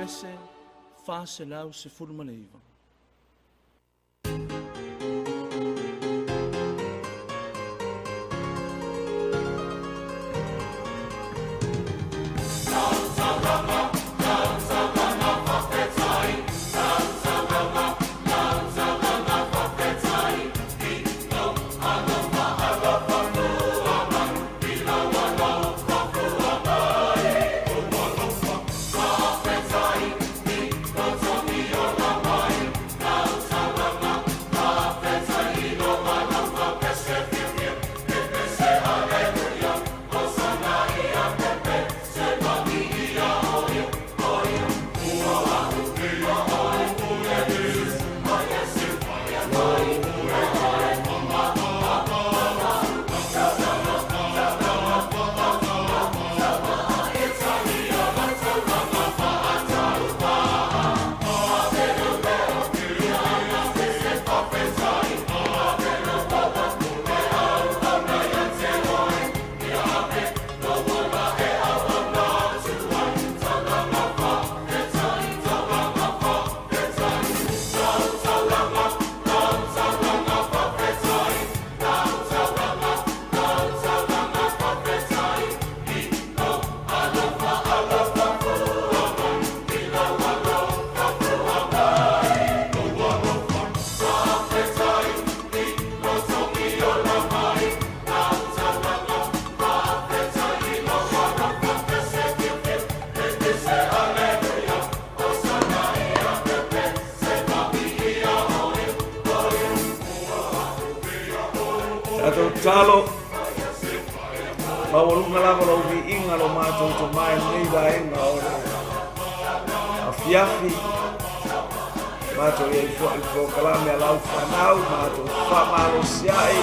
Pese 419. Tatalo, maualuga lava lou viiga lo matou tomae lenei vaega o le afiafi. Matou i ai foi i polokalame a lau fanau, matou faamalosiai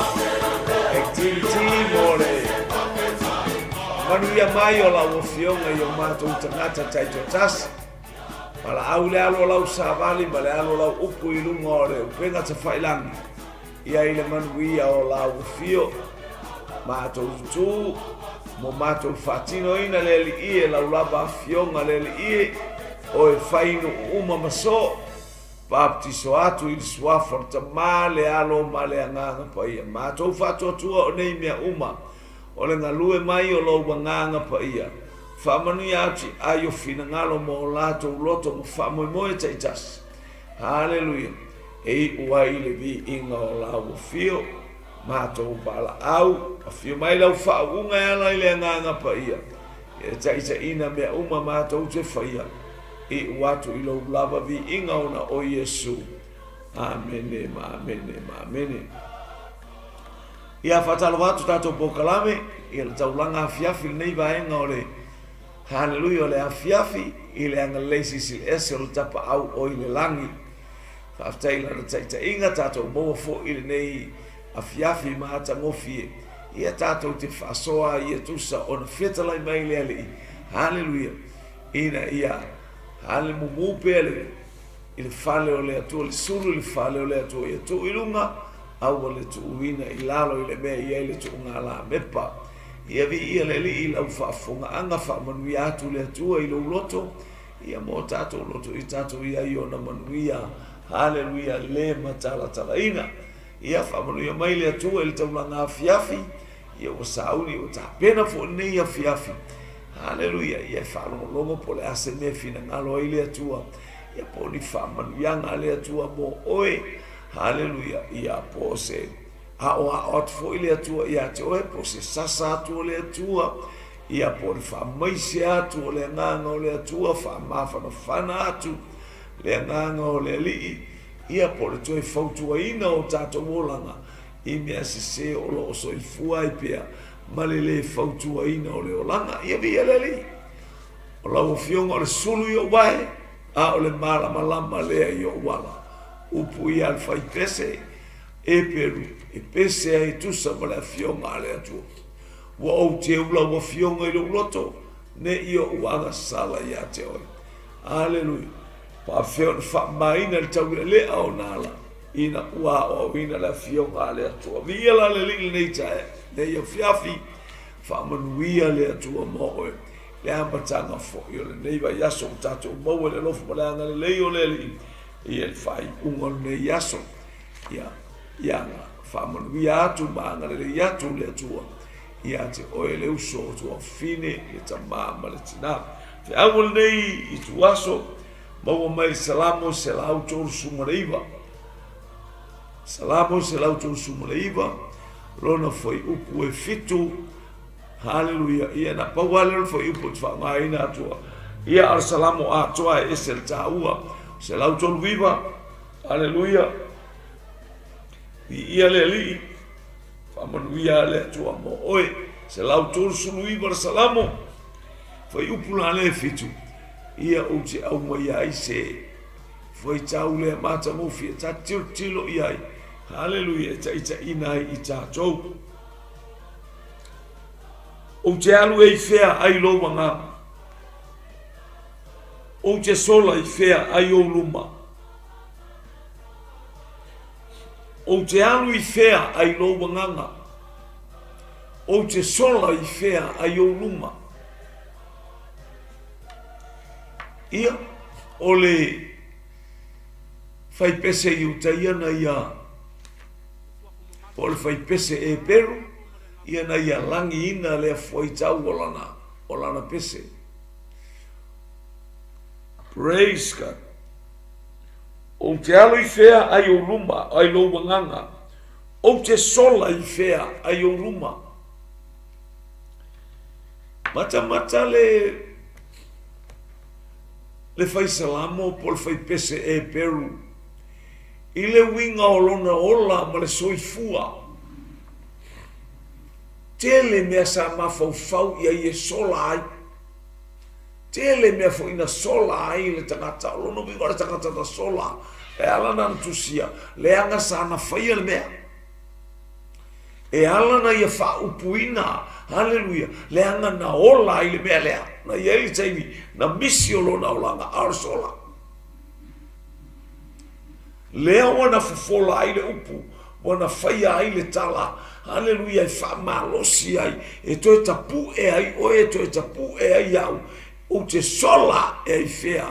activity mo le manuia mai o lau afioga i o matou tagata taitoatasi. Valaau le alo o lau savali ma le alo o lau upu i luga o le upega tafailagi. Ia i le manuia o lau afio, matou tutu, mo matou faatinoina le alii e lau lava afioga le alii, o e fainu uma ma so, baptiso atu i le suafa o le Tama, le Alo ma le Agaga Paia. Matou faatuatua o nei mea uma, o le galue mai o lou Agaga Paia. Faamanuia atu ai o finagalo mo o latou loto ma faamoemoe taitasi. Haleluia! E iu ai le viiga o lau afio, matou valaau, afio mai lau faauuga e ala i le Agaga Paia. Ia taitaiina mea uma matou te faia, iu atu i lou lava viiga ona o Iesu. Amene ma amene ma amene. Ia faatalofa atu tatou polokalame ia le taulaga afiafi lenei vaega o le Haleluia o le afiafi i le agalelei silisili ese o le tapaau o i le lagi. Faafetai i lana taitaiga tatou maua foi lenei afiafi matagofie. Ia tatou te faasoa ia tusa ona fetalai mai le Alii. Haleluia. Ina ia hale mumu pea le i le fale o le Atua, le sulu i le fale o le Atua, ia tuu i luga, aua le tuuina i lalo i le mea i ai le tuuga lamepa. Ia viia le Alii i lau faafofogaaga, faamanuia atu le Atua i lou loto, ia mo tatou loto i tatou i ai ona manuia. Haleluia, le matalatalaina. Ia faamanuia mai le Atua i le taulaga afiafi, ia ua sauni, ua tapena foi lenei afiafi. Haleluia, ia e faalogologo po o le a se mea e finagalo ai le Atua, ia po o ni faamanuiaga a le Atua mo oe. Haleluia, ia po o se aoao atu foi le Atua ia te oe, po o se sasa atu o le Atua, ia po o le faamaise atu o le agaga o le Atua, faamafanafana atu le agaga o le Alii, ia po o le toe fautuaina o tatou olaga i mea sese o lo o soifua ai pea ma le lē fautuaina o le olaga. Ia viia le Alii. O lau afioga o le sulu i ou vae, a o le malamalama lea i ou ala. Upu ia a le faipese Eperu, e pese ai tusa ma le afioga a le Atua. Ua ou teu lau afioga i lou loto, ne i ou agasala ia te oe. Aleluia. Faafefea ona faamamaina le taulealea o ona ala, ina ua aoaoina le afioga a le Atua. Viia la le Alii lenei taeao, lenei afiafi, faamanuia le Atua mo oe. le amataga foi o lenei vaiaso ua tatou maua i le alofa ma le agalelei o le Alii i le faaiuga o lenei aso. Ia, ia faamanuia atu ma agalelei atu le Atua ia te oe le uso o tuafafine, le tama ma le tina. Feau o lenei ituaso, maua mai le Salamo 139. Salamo 139, lona fuaiupu e 7. Haleluia. Ia, na pau lava lea o le fuaiupu ou te faaaogaina atua. Ia, a o le Salamo atoa e ese le taua. 139, haleluia. Viia le Alii. Faamanuia le Atua mo oe. 139 le Salamo. Fuaiupu la lea e 7. Ia, ou te aumaia ai se fuaitau lea matagofie ta tilotilo i ai. Haleluia, e taitaiina ai i tatou. Ou te alu e i fea ai lou agaga? Ou te sola i fea ai ou luma? Ou te alu i fea ai lou agaga? Ou te sola i fea ai ou luma? Ia, o le faipese i uta ia na ia po o le faipese Eperu, ia na ia lagiina lea fuaitau o lana, o lana pese. Praise God. Ou te alu i fea ai ou luma, ai lou agaga. Ou te sola i fea ai ou luma. Matamata le le fai salamo po o le fai pese Eperu i le uiga o lona ola ma le soifua. Tele mea sa mafaufau i ai e sola ai. Tele mea foi na sola ai le tagata. O lona uiga o le tagata na sola, e ala na tusia, leaga sa na faia le mea. E ala na ia faaupuina, haleluia, leaga na ola ai le mea lea. Na i ai le taimi, na misi o lona olaga, a o le sola. Lea ua na fofola ai le upu, ua na faia ai le tala, haleluia, e faamalosi ai, e toe tapue ai oe, e toe tapue ai au, ou te sola e ai fea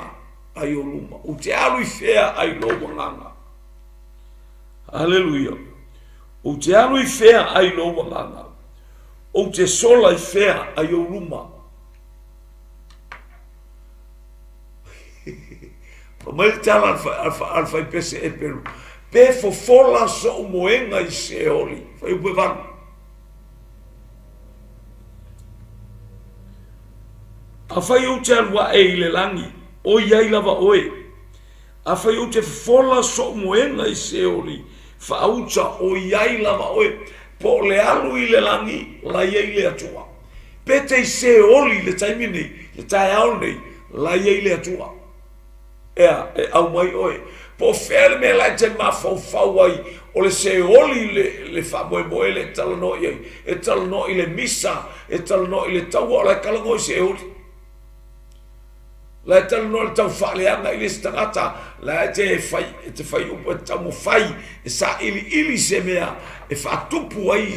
ai ou luma, ou te alu i fea ai lou agaga. Haleluia. Ou te alu i fea ai lou agaga, ou te sola i fea ai ou luma. Fai mai le tala a le faipese Eperu, Pe fofola so'u moega i Seoli, fuaiupu e 8. Afai ou te alu ae i le lagi, o i ai lava oe. Afai ou te fofola so'u moega i Seoli, faauta, o i ai lava oe. Po o le alu i le lagi, la i ai le Atua. Pe te i Seoli i le taimi nei, le taeao nei, la i ai le Atua. Ea, e aumai oe. Po o fea le mea la e te mafaufau ai, o le Seoli le, le faamoemoe le e talanoa i ai. E talanoa i le misa, e talanoa i le taua, o la e talanoa i Seoli. La e talanoa i le tau faaleaga i le isi tagata, la e te fai, e te fai upu, e taumafai, e sailiili se mea, e faatupu ai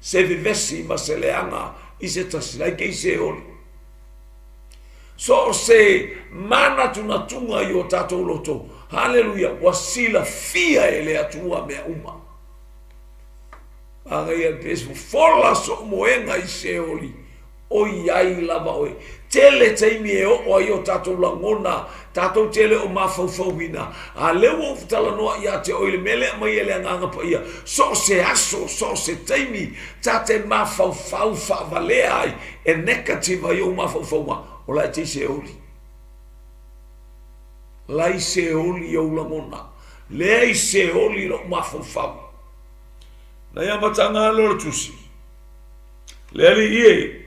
se vevesi ma se leaga i se tasi, la e te i Seoli. So o se manatunatuga i o tatou loto, haleluia, ua silafia e le Atua mea uma. Manaia le pesi, fofola so'u moega i Seoli, ʻOiai lava ʻoe. Tele taimi e oo ai o tatou lagona, tatou te le o mafaufauina, a lea ua ou talanoa ia te oe i le mea lea e aumai e le Agaga Paia, so o se aso, so o se taimi, ta te mafaufau faavalea ai, e negative ai ou mafaufauga, o la e te i Seoli. La i Seoli ou lagona. Lea i Seoli lou mafaufau. Na ia amataga lea o le tusi. Le Alii e,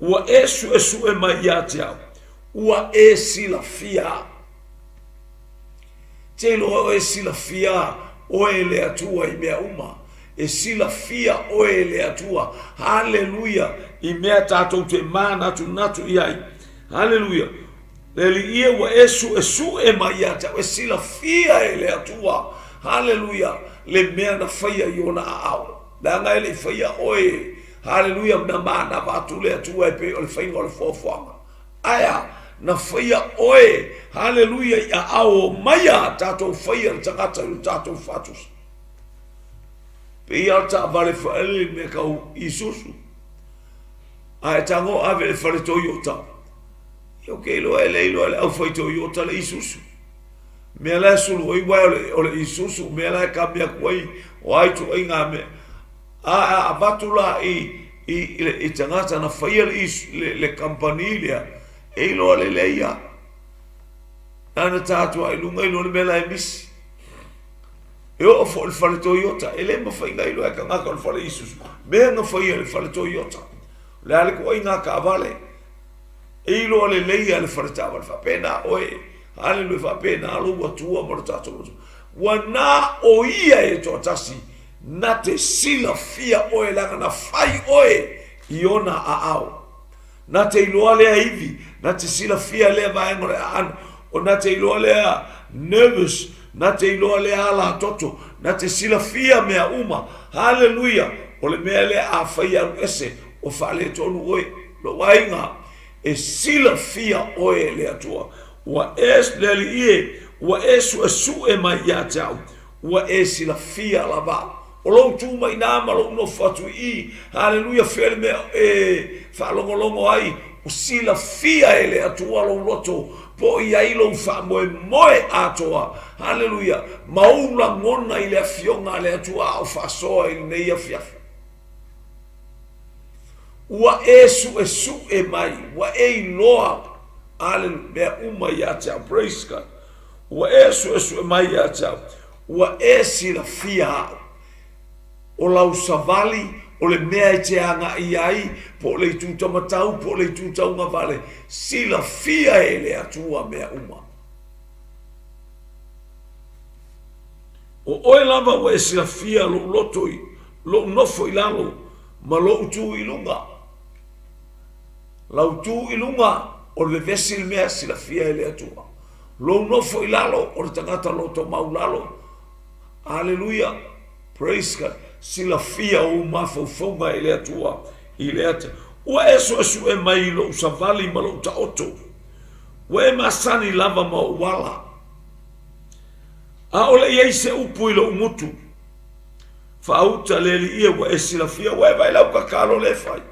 ua e suesue mai ia te au, ua e silafia au. Te iloa oe e silafia oe e le Atua i mea uma. E silafia oe e le Atua. Haleluia! I mea tatou te manatunatu i ai. Haleluia! Le Alii e, ua e suesue mai ia te au, e silafia e le Atua. Haleluia! Le mea na faia i ona aao. Leaga e le i faia oe, haleluia, na manava atu le Atua e pei o le faiga o le foafoaga. Aea, na faia oe, haleluia, i aao o maia tatou faia le tagata i lo tatou faatusa. Pei a taavale faaele mea tau Isuzu. A e tago ave i le fale Toyota. Ia ou te iloa e le iloa e le aufai Toyota le Isuzu. Mea la e sulu ai uaea o le Isuzu, mea la e kami atu ai, o a ituaiga mea. A a avatu la i i, i, i tagata na faia le, le, le kamupani lea, e iloa lelei lava. Na ona ta atu lava i luga iloa le mea la e misi. E oo foi i le fale Toyota, e le mafai ona iloa e tagata o le fale Isuzu mea na faia e le fale Toyota. O le a le ituaiga taavale, e iloa lelei lava e le fale taavale. Faapena oe, haleluia, faapena lou Atua ma lo tatou Atua. Ua na o Ia e toatasi na te silafia oe leaga na fai oe i ona aao. Na te iloa lea ivi, na te silafia lea vaega o le aano, o na te iloa lea nervous, na te iloa lea ala toto, na te silafia mea uma. Haleluia! O le mea lea afai e alu ese, ua faaletonu oe. Lou aiga, e silafia oe e le Atua. Ua e, le Alii e, ua e suesue mai ia te au, Ua e silafia lava o lou tu mai i ina ma lou nofo atu i i. Haleluia, fea le mea e faalogologo ai, ua silafia e le Atua lou loto, po o i ai lou faamoemoe atoa. Haleluia, ma ou lagona i le Afioga a le Atua a o faasoa i lenei afiafi. Ua e suesue mai, ua e iloa, haleluia, mea uma ia te au. Praise God. Ua e suesue mai ia te au, ua e silafia au. O lau savali, o le mea e te agai ai, po o le itu taumatau, po o le itu taugavale, silafia e le Atua mea uma. O oe lava ua e silafia lou loto i lou nofo i lalo ma lou tu i luga. Lau tu i luga, o le vevesi le mea silafia e le Atua. Lou nofo i lalo, o le tagata loto maulalo. Aleluia! Praise God! Silafia ou mafaufauga e le Atua i le ata. Ua e suesue mai i lou savali ma lou taoto. Ua e masani lava ma ou ala. ʻAʻole i ai se upu i lou gutu. Faauta le Alii e, ua e silafia, ua e vaai lau tatalo lea e fai.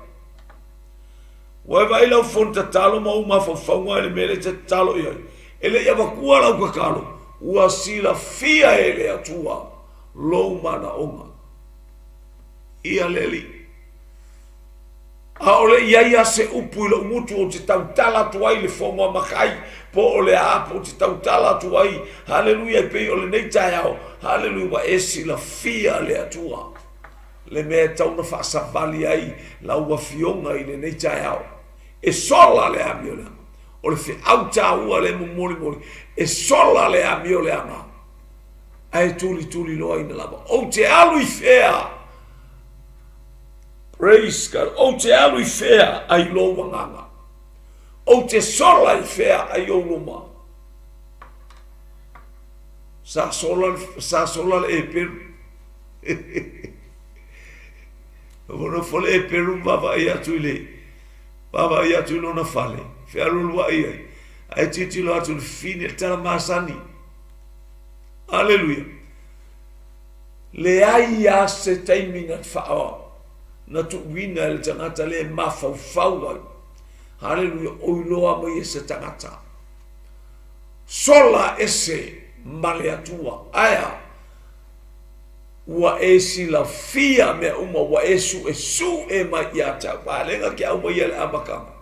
Ua e vaai lau fono tatalo ma ou mafaufauga i le mea lea e te tatalo i ai. E le i avatua lau tatalo, ua silafia e le Atua lou manaoga. Ia le Alii. ʻAʻole i ai a se upu i lou gutu ou te tautala atu ai i le fono a makai, po o le a po ou te tautala atu ai. Haleluia, e pei o lenei taeao. Haleluia, ua e silafia le Atua le mea e tatau ona faasavali ai lau Afioga i lenei taeao. E sola le amioleaga. O le feau taua lea e momolimoli, e sola le amioleaga, ae tulituliloaina lava. Ou te alu i fea? Praise God. Ou te alu i fea ai lou agaga? Ou te sola i fea ai ou luma? Sa sola, sa sola le epelu. Nofo le epelu ma vaavaai atu i le vaavaai atu i lona fale, fealualuai ai. Ae tilotilo atu i le fine, le tala masani. Aleluia. Leai lava se taimi na faa na tuuina e le tagata lea e mafaufau ai. Haleluia, o iloa mai e se tagata. Sola ese ma le Atua. Aea, ua e silafia mea uma, ua e suesue mai ia te au. A lea na te aumaia i le amataga.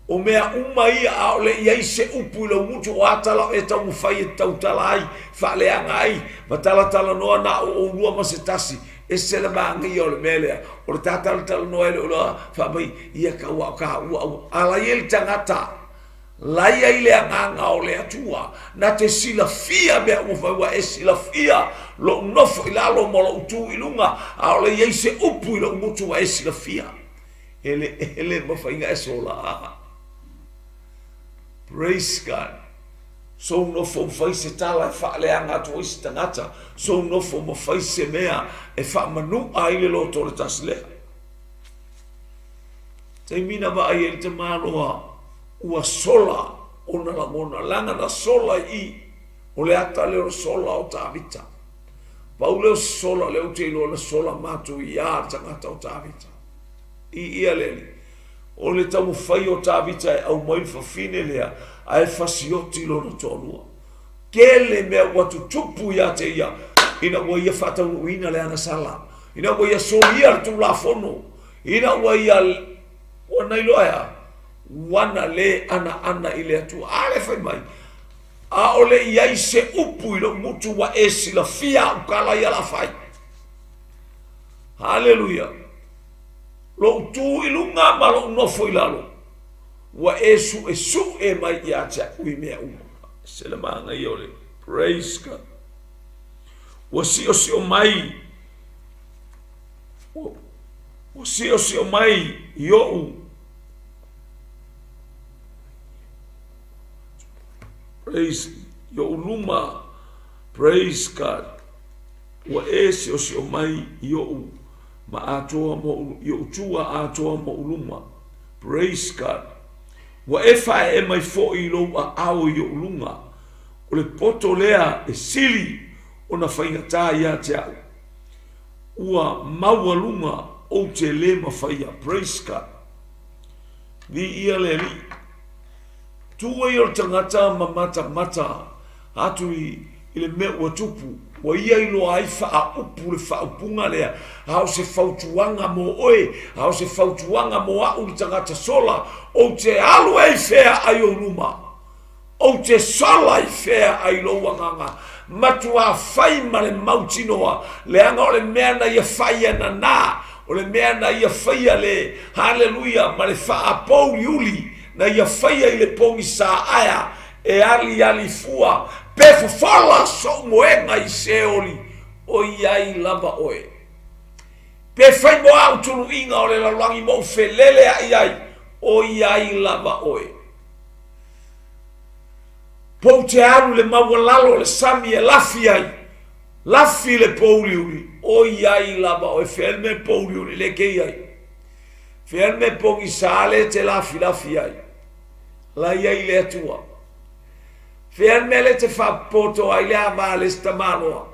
O mea uma ia, ʻaʻole i ai se upu i lou gutu o a tala e taumafai e tautala ai, faaleaga ai, ma talatalanoa na o ʻolua ma se tasi, ese le mānaia o le mea lea, o le ta talatalanoa e le o loa fai mai, ia kau a o kāua aua. A la i ai le tagata, la i ai le agaga o le Atua, na te silafia mea uma fai, ua e silafia lou nofo i lalo ma lou tu i luga, ʻaʻole i ai se upu i lou gutu ua e silafia. E le, e le mafai ona e sola. Praise God. Sou nofo ma fai se tala e faaleaga atu ai se tagata. Sou nofo ma fai se mea e faamanuʻa ai le loto o le tasi lea. Taimi na vaai ai le tamaloa. Ua sola ona lagona, leaga na sola i i, o le ata lea o le sola o Tavita. Pau lea o se sola lea ou te iloa na sola matuia le tagata o Tavita. I ia le Alii. O le taumafai o Tavita e aumai le fafine lea, ae fasioti lona toalua. Tele mea ua tutupu ia te ia ina ua ia faataunuuina le agasala, ina ua ia solia le Tulafono, ina ua ia ua na iloa e a? Ua na le anaana i le Atua. A lea fai mai, Aole i ai se upu i lou gutu ua e silafia au tala ia la fai. Haleluia! Lou tu i luga ma lou nofo i lalo, ua e suʻesuʻe mai ia te a'u i mea uma. Se le manaia o le Praise God. Ua siosio mai, ua siosio mai i oʻu Praise i oʻu luma. Praise God. Ua e siosio mai i oʻu ma atoa mo i oʻu tua atoa ma oʻu luma. Praise God. Ua e faaee mai foi i lou aao i oʻu luga. O le poto lea e sili ona faigata ia te a'u. Ua maualuga ou te lē mafaia. Praise God. Viia le Alii. Tu ai o le tagata ma matamata atu i le mea ua tupu, ua ia iloa ai faaupu le faaupuga lea, a o se fautuaga mo oe, a o se fautuaga mo a'u le tagata sola, ou te alu ai fea ai ou luma? Ou te sola i fea ai lou agaga? Matuā fai ma le mautinoa, leaga o le mea na ia faia nanā, o le mea na ia faia le, haleluia, ma le faapouliuli, na ia faia i le pogisa aea e aliali fua, pe fofola soʻu moega i Seoli, o i ai lava oe. Pe fai mo aʻu tuluiga o le lalolagi ma ou felele aʻe i ai, o i ai lava oe. Pou te alu i le maualalo o le sami e lafi ai, lafi le pouliuli, o i ai lava oe. Fea le mea pouliuli le ke i ai? Fea le mea pogisa le te lafilafi ai? La i ai le Atua. Fea le mea le te faapopoto ai le ava a le isi tamaloa,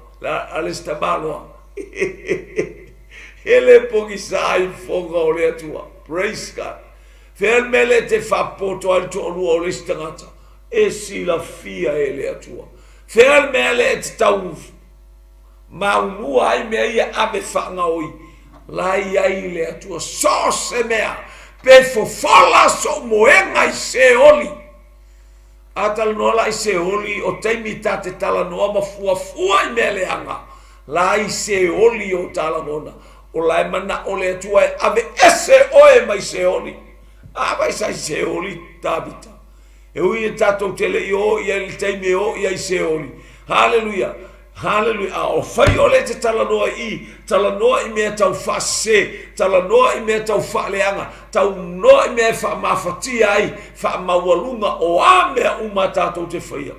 a le isi tamaloa. E le pogisa ai fofoga o le Atua. Praise God. Fea le mea lea e te faapopoto ai le toalua o le isi tagata? E silafia e le Atua. Fea le mea lea e te tau maulua ai mea ia ave faagaoi? La i ai le Atua. So o se mea, pe fofola sou moega i Seoli. A talanoa la i Seoli, o taimi ta te talanoa ma fuafua i mea leaga, la i Seoli o ta lagona. O la e manaʻo le Atua e ave ese oe mai Seoli. A vai sa i Seoli, Tavita. E ui e tatou te le i o i ai le taimi e o i ai Seoli. Haleluia! Haleluia! A o fai o le te talanoa i, talanoa i mea tau faasese, talanoa i mea tau faaleaga, taunoa i mea e faamafatia ai, faamaualuga o a mea uma tatou te faia.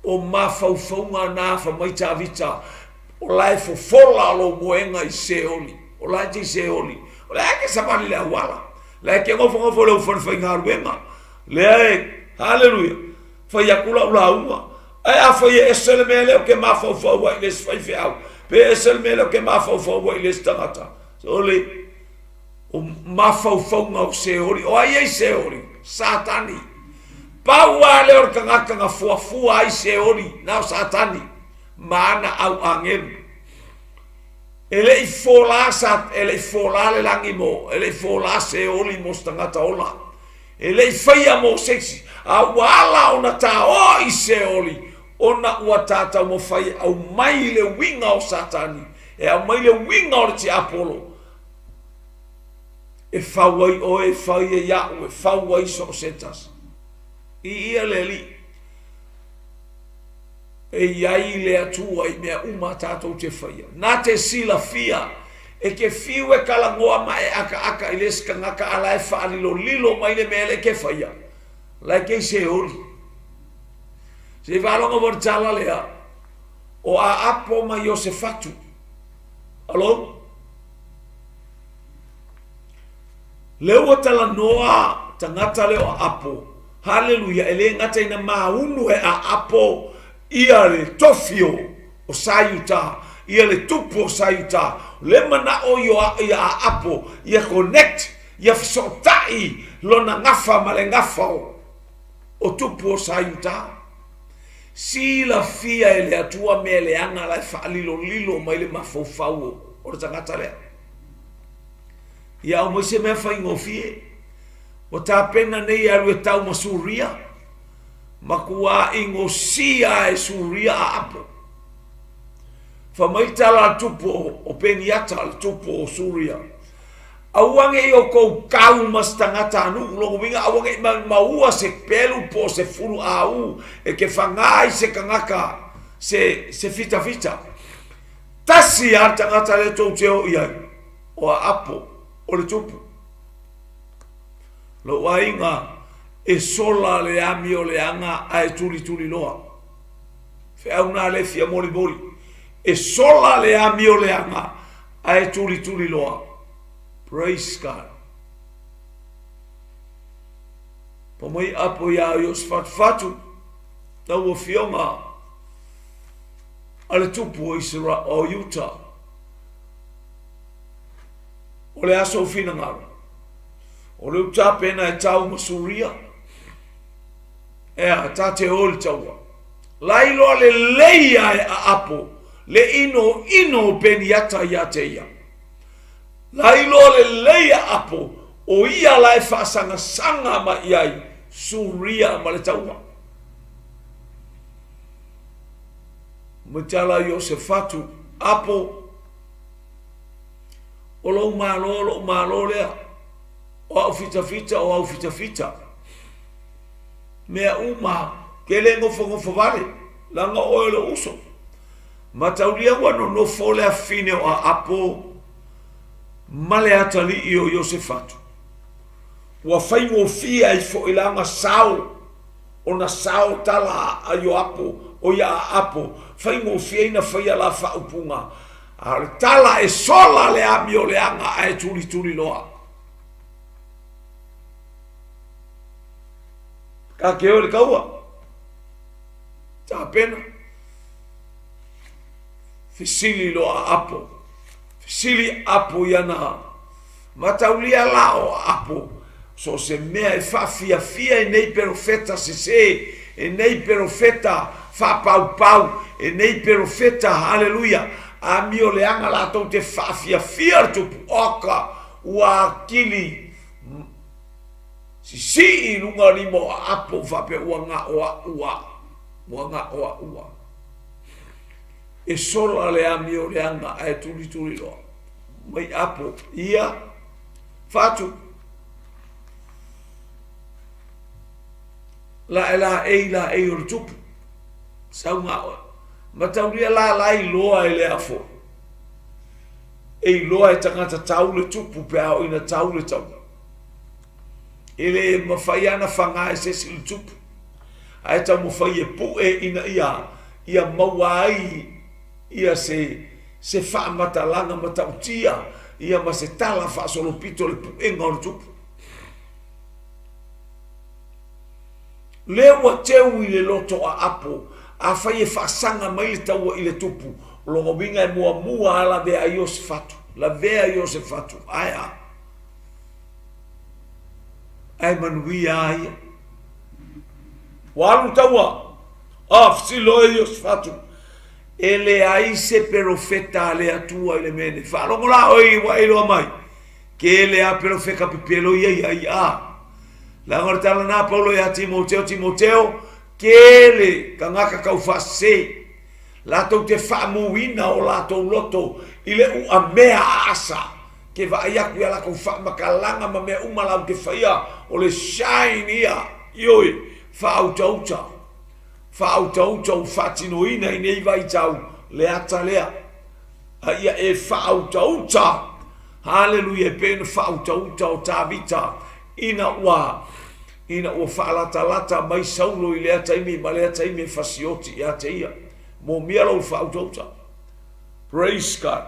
O mafaufauga na fa mai Tavita, O la e fofola lou moega i Seoli. O la e te i Seoli. O lea e ke savali le auala. Lea e ke nofonofo i le ufale faigaluega. Lea e, haleluia, fai atu lau lauga. Ae afai e ese le mea lea ou te mafaufau ai i le isi faifeau, pe ese le mea lea ou te mafaufau ai i le isi tagata. O le o mafaufauga o Seoli. O ai ai Seoli? Satani. Pau lava lea o le tagata na fuafua ai Seoli, na o Satani. ma ana au agelu. E le i folā sa, e le i folā le lagi mo, e le i folā Seoli mo se tagata ola. E le i faia mo se isi, a ua ala ona tāoa i Seoli, ona ua tā taumafai e aumai le uiga o Satani, e aumai le uiga o le tiapolo, e fau ai oe, e fai ai aʻu, e fau ai so o se tasi. I ia le Alii. E i ai le Atua i mea uma tatou te faia. Na te silafia e ke fiu e talanoa ma e akaaka i le isi tagata a la e faalilolilo mai le mea le ke faia. La e ke i Seoli. Se i faalogo mo le tala lea, o Aapo ma Iosefatu. Alo? Le ua talanoa tagata le o Aapo. Haleluia! E le gata ina maunu e aapo ia le tofi o Saiuta, ia le tupu o Saiuta, le manao ia aapo, ia connect, ia fesootai lona gafa ma le gafa o tupu o Saiuta. Silafia e le Atua mea leaga la e faalilolilo mai le mafaufau o le tagata lea. Ia aumai se mea faigofie. Ua tapena nei e alu e tau ma Suria, matua igosia e Suria aapo. Fai mai le tala a le tupu o Peniata, le tupu o Suria, Aua ne i outou tau ma se tagata a nuu, lona uiga aua ne i maua se pelu po o se fuluau e te faga ai se tagata se, se fitafita. Tasi lava le tagata lea tou te o i ai, o Aapo, o le tupu. Lou aiga, e sola le amioleaga ae tulituliloa. Feau na le fia molimoli. E sola le amioleaga ae tulituliloa. Praise God. Pa mai apo iā Iosefatu, lau afioga a le tupu o Israel, o Iuta. O le aso o finagalo. O le utapena e tau ma Suria. Ea, ta te o i le taua. Lailoa lelei a e aapo le ino ino o Peniata ia te ia. Lailoa lelei a apo o ia la e faasagasanga mai i ai Suria ma le taua. Matala Iosefatu, apo o lou malo lou malo lea, o au fitafita o au fitafita. Mea uma, ke le nofonofo vale, leaga o oe o lou uso. Mataulia ua nonofo le afine o Aapo ma le atalii o Iosefatu. Ua faigofie ai foi la ona sao, ona sao tala a Ioapo, o ia Aapo, faigofie ai na faia la faaupuga. A o le tala e sola le amioleaga ae tulituli loa. Ka ke o le kaua. Tapena. Fesili loa Apo. Fesili Apo i ana mataulia la o Apo. So se mea e faafiafia i nei perofeta sesē, e nei perofeta faapaupau, e nei perofeta, haleluia, amioleaga latou te faafiafia le tupu, oka, ua atili sisii i luga o lima o Apo faapea ua gao a'u a, ua gao a'u a. E sola le amioleaga ae tulituli loa mai Apo ia fatu. La e la ei la ei o le tupu. Sau gao. Mataulia la la iloa e le afo. E iloa e tagata tau le tupu pe a oo ina tau le taua. E le mafai lava ona faga e se isi le tupu, ae taumafai e pue ina ia ia maua ai ia se se faamatalaga matautia ia ma se tala faasolopito le puega o le tupu. Lea ua teu i le loto aapo, afai e faasaga mai le taua i le tupu, o lona uiga e muamua lava lavea ai Iosefatu, lavea Iosefatu, ae a? Ae manuia a ia. Ua alu taua, a fesili loa Iosefatu, e leai se perofeta a le Atua i le mea nei. Faalogo la oe ua e iloa mai, ke le a perofeka pepelo ia ia ia a. Leaga o le tala na Paulo ia Timoteo, Timoteo, ke le tagata tau faasese, latou te faamuina o latou loto i le uamea a Asa, ke vaai aku ia latou faamatalaga ma mea uma latou te faia, o le shine ia, ioe, faautauta, faautauta ua faatinoina i nei vaitau le ata lea. A ia e faautauta, haleluia, e pei ona faautauta o Tavita ina ua ina ua faalatalata mai Saulo i lea taimi ma lea taimi e fasioti ia te ia. Momia lou faautauta. Praise God.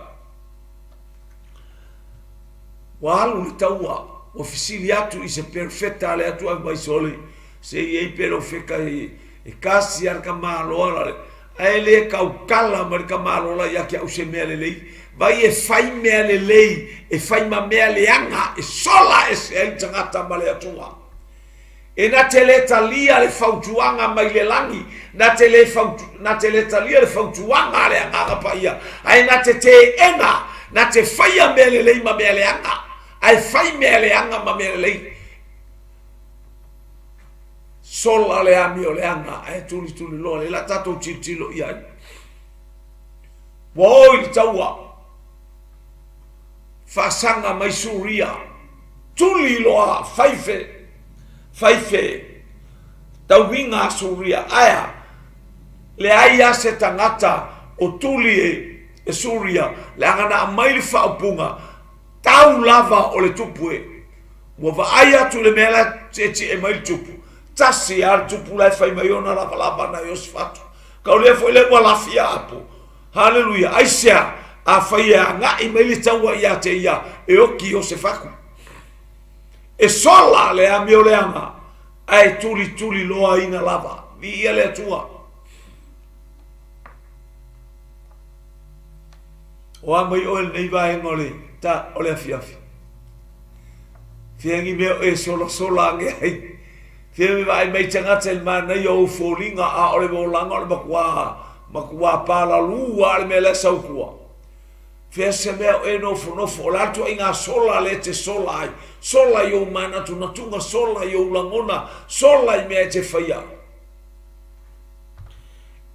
Ua alu le taua, ua fesili atu i se perofeta a le Atua mai sole. Se i ai pea lou feka e kasi a le tamaloa la le ae le tautala mai le tamaloa la ia te au se mea lelei. Vai e fai mea lelei, e fai ma mea leaga, e sola ese ai le tagata ma le Atua. E na te le talia le fautuaga mai le lagi, na te le, fautu, na te le talia le fautuaga a le Agaga Paia, ae na te teena, na te faia mea lelei ma mea leaga, ae fai mea leaga ma mea lelei. Sola le amioleaga ae tulituliloa le la tatou tilotilo i ai. Ua o i le taua, faasaga mai Suria, tuli loa faife, faife tauiga a Suria, ae leai lava se tagata o tuli e Suria, leaga na aumai le faaupuga, tau lava o le tupu e. Ua vaai atu i le mea la e tietie mai le tupu, tasi lava le tupu la e fai mai ona lavalava na Iosefatu. Kau lea foi lea ua lafia apo. Haleluia. Aisea, afai e agai mai le taua ia te ia, e oki Iosefatu. E sola le amioleaga, ae tulituliloaina lava. Viia le Atua. O a mai oe lenei vaega o le, ta, o le afiafi. Fea ni mea o e solasola ane ai. Fea me vaai mai tagata i le manaia o ou foliga a o le olaga o le matua, matua palalū a le mea lea sau tua. Fea se mea o e nofonofo, o le a le tuaiga sola lea e te sola ai. Sola i ou manatunatuga, sola i ou lagona, sola i mea e te faia.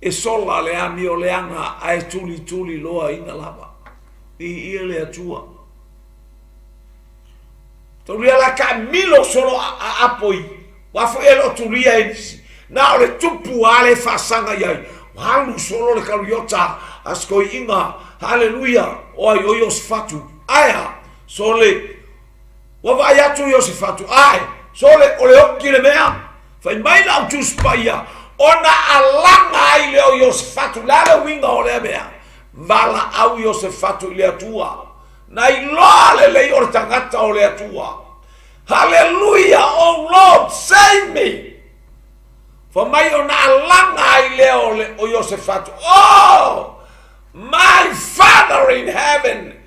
E sola le amioleaga ae tulituliloaina lava. Viia le Atua. Taulia la taamilo solo a apo i wa foi e loo tulia e nisi. Na o le tupu a le faasaga i ai. Ua alu solo le kariota a sikoiiga. Haleluia. O ai o Iosefatu. Ae a? Sole. Ua vaai atu Iosefatu. Ae. Sole o le oki le mea. Fai mai lau Tusi Paia, ona alaga ai lea o Iosefatu. Le a le uiga o lea mea? Valaau Iosefatu i le Atua. Na iloa lelei o le tagata o le Atua. Haleluia, oh Lord, save me! Fai mai ona alaga ai lea o, le, o Iosefatu. Oh, my Father in heaven,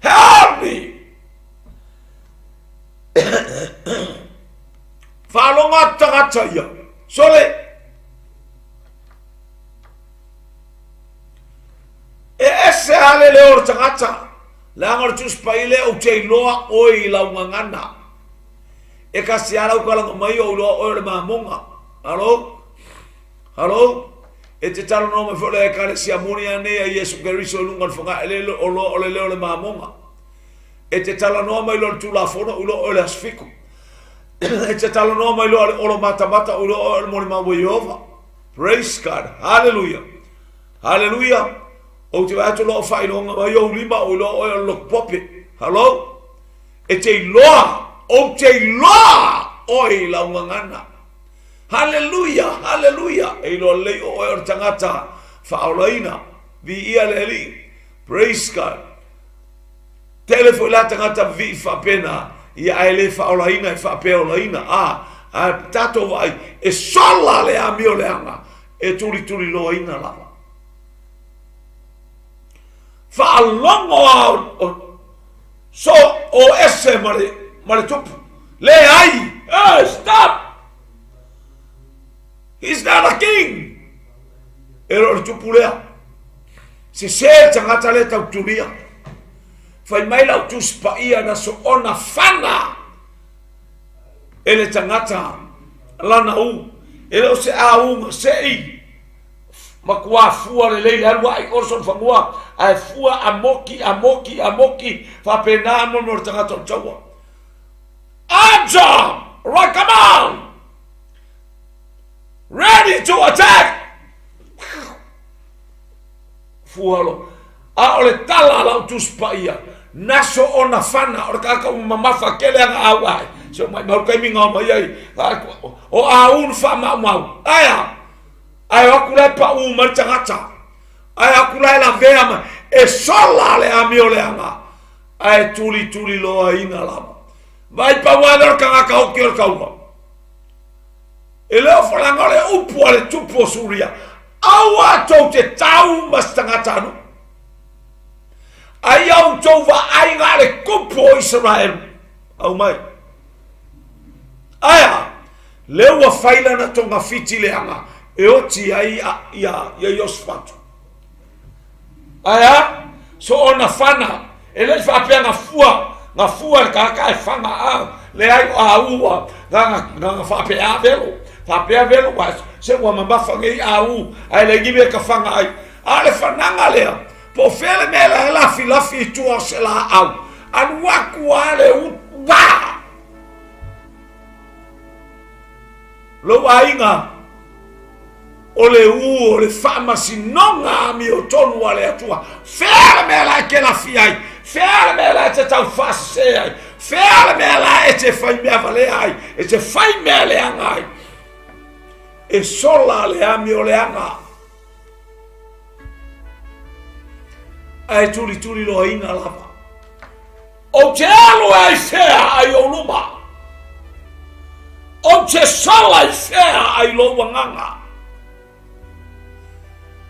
help me! Faalogo atu tagata ia. Sole! E ese lava le leo o le tagata, leaga o le Tusi Paia lea ou te iloa oe i lau gagana. E kasi lava lau kalaga mai ou iloa oe o le mamoga. Halo? Halo? E te talanoa mai foi le Ekalesia moni anei a Iesu Keriso i luga o le fogaeleele o loa o le leo o le mamoga. E te talanoa mai loa le Tulafono ou iloa oe o le Aso Fitu. E te talanoa mai loa le olo matamata ou iloa oe o le molimau a Ieova. Praise God. Hallelujah. Hallelujah. Ou te vaai atu loa o faailoga mai ou lima ou iloa oe o le lotu pope. Hello? E te iloa, ou te iloa oe i lau gagana. Hallelujah, hallelujah. E iloa lelei o oe o le tagata faaolaina. Viia le Alii. Praise God. Tele foi la tagata vivii faapena, ia ae le faaolaina e faapeolaina, a, a tatou vaai, e sola le amioleaga e tulituliloaina lava. Faalogo a o, so o ese ma le, ma le tupu. Leai! Hey, stop! He's not a king! E le o le tupu lea. Sese le tagata lea tau tulia. Fai mai lau Tusi Paia na soona fana e le tagata lana u. E le o se auga sei matua fua lelei le alu ai o sona fanua ae fua a moki a moki a moki faapena mo le tagata o le taua. Arms on! Right, come on! Ready to attack! Fua lo. A o le tala a lau Tusi Paia, na soona fana, o le tagata ua mamafa tele ana au ae. Se o maimau taimi na omai ai, o au na faamaumau. Ae a? Ae o atu la e paʻū mai le tagata. Ae o atu la e lavea mai. E sola le amioleaga, ae tulituliloaina lava. Vaai pau lava lea o le tagata oki o le taua. E le o falaga o le upu a le tupu o Suria, aua tou te tau ma se tagata anu. Ai a outou vaaiga a le tupu o Isaraelu. Au mai. Aia, le ua fai lana togafiti leaga e oti ai ia, ia Iosefatu. Ae a? So ona fana, e le i faapea na fua, na fua le tagata e fana a, leai o a ua, na, na, na, na faapea a velo, faapea velo, ua, se ua mamafa nei a u, ae leai ni mea ka fana ai. A o le fanaga lea, po o fea le mea la e lafilafi i tua o se laau, alu atu a le u, wa! Lou aiga, o le u o le faamasinoga amiotonu a le Atua. Fea le mea la e te lafi ai? Fea le mea la e te taufaasese ai? Fea le mea la e te fai mea valea ai? E te fai mea leaga ai? E sola le amio leaga. Ae tulituli loaina lava. Ou te alu ai fea ai ou luma? Ou te sola i fea ai lou agaga?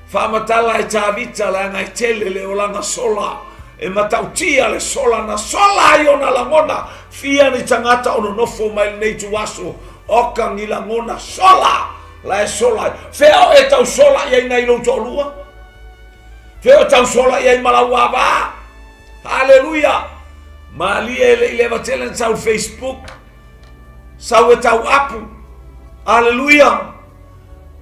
Faamatala e Tavita leaga e tele le olaga sola, e matautia le sola na sola ai ona lagona, fia ni tagata o nonofo mai lenei ituaso, oka ni lagona sola, la e sola ai. Fea o e tau sola i ai nai lou toalua? Fea o tau sola i ai ma lau ava? Haleluia! Malie e le i leva tele na sau Facebook, sau e tau apu. Haleluia!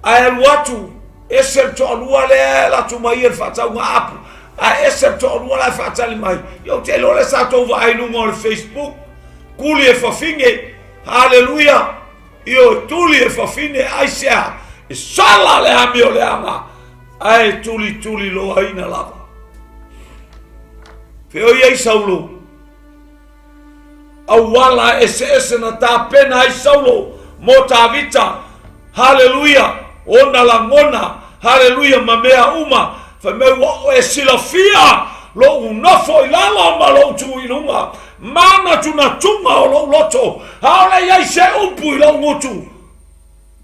Ae alu atu, ese le toalua lea e alu atu mai ia le faatauga apu, ae ese le toalua la e faatali mai. Ia ou te iloa lea sa tou vaai i luga o le Facebook, tuli e fafine. Haleluia! Ioe, tuli e fafine, aisea? E sala le amioleaga, ae tulituli loaina lava. Feoi ai Saulo, auala eseese na tapena ai Saulo mo Tavita. Haleluia! Ona lagona, haleluia, ma mea uma. Fai mai ua e silafia lou nofo i lalo ma lou tu i luga, manatunatuga o lou loto, aole i ai se upu i lou gutu.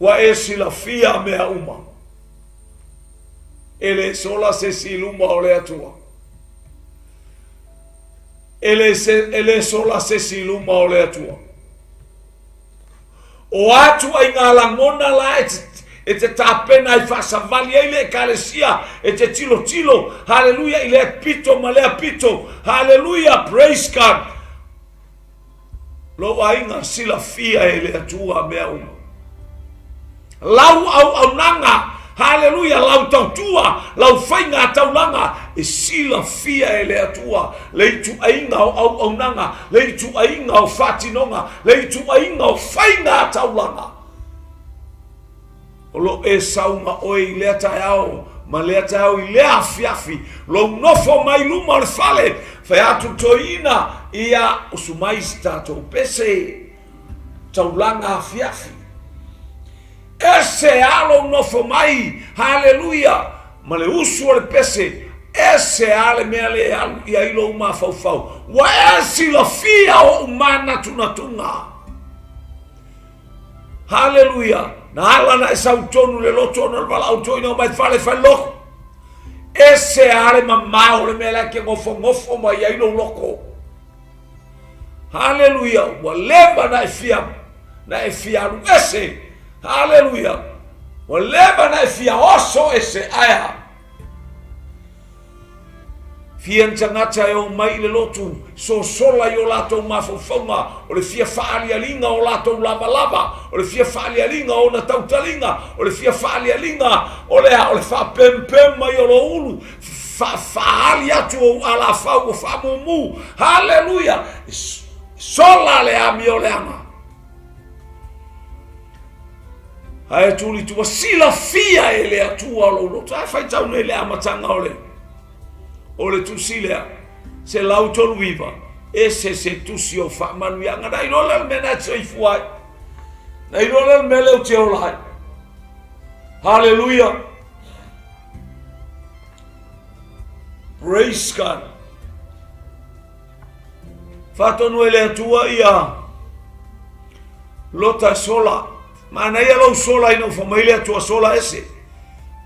Ua e silafia mea uma. E le sola se isi i luma o le Atua. E le, se, e le sola se isi i luma o le Atua. O atu ai ngā lagona la e te, e te tapena ai faasavali ai le ekalesia e te tilotilo, haleluia, i lea pito ma lea pito, haleluia, praise God. Lou aiga silafia e le Atua mea uma. Lau auaunaga, haleluia, lau tautua, lau faiga taulaga e silafia e le Atua le ituaiga o auaunaga, le ituaiga o faatinoga, le ituaiga o faiga taulaga. O lo e sauga oe i lea taeao ma lea taeao i lea afiafi, lou nofo mai luma o le fale, fai atu toeaina, ia usu mai se tatou pese, taulaga afiafi. Ese a lou nofo mai, haleluia, ma le usu o le pese, ese a le mea le alu i ai lou mafaufau, ua e silafia ou manatunatuga. Haleluia! Na ala na e sau tonu le loto ona o le valaau toeaina o mai fale fai loko. Ese a le mamao le mea la ke gofogofo mai ai lou loko. Haleluia! Ua leva na e fia na e fia alu ese. Haleluia! Ua leva na e fia oso ese ae a? Fia ni tagata e omai i le lotu, sosola i o latou mafaufauga, o le fia faalialiga o latou lavalava, o le fia faalialiga o ona tautaliga, o le fia faalialiga o le a, o le faapempem mai o lou ulu, faaali atu ou alafau ua faamumu. Haleluia! Sola le amioleaga. Ae tuli ua silafia e le Atua lou loto. Ae faitau nei le amataga o le o le tusi lea. 139, ese se tusi o faamanuiaga. Na iloa lea le mea na e soifua ai. Na iloa lea le mea lea ou te ola ai. Haleluia. Praise God. Faatonu e le Atua ia Lota e sola. Manaia lou sola ina ua fai mai le Atua sola ese.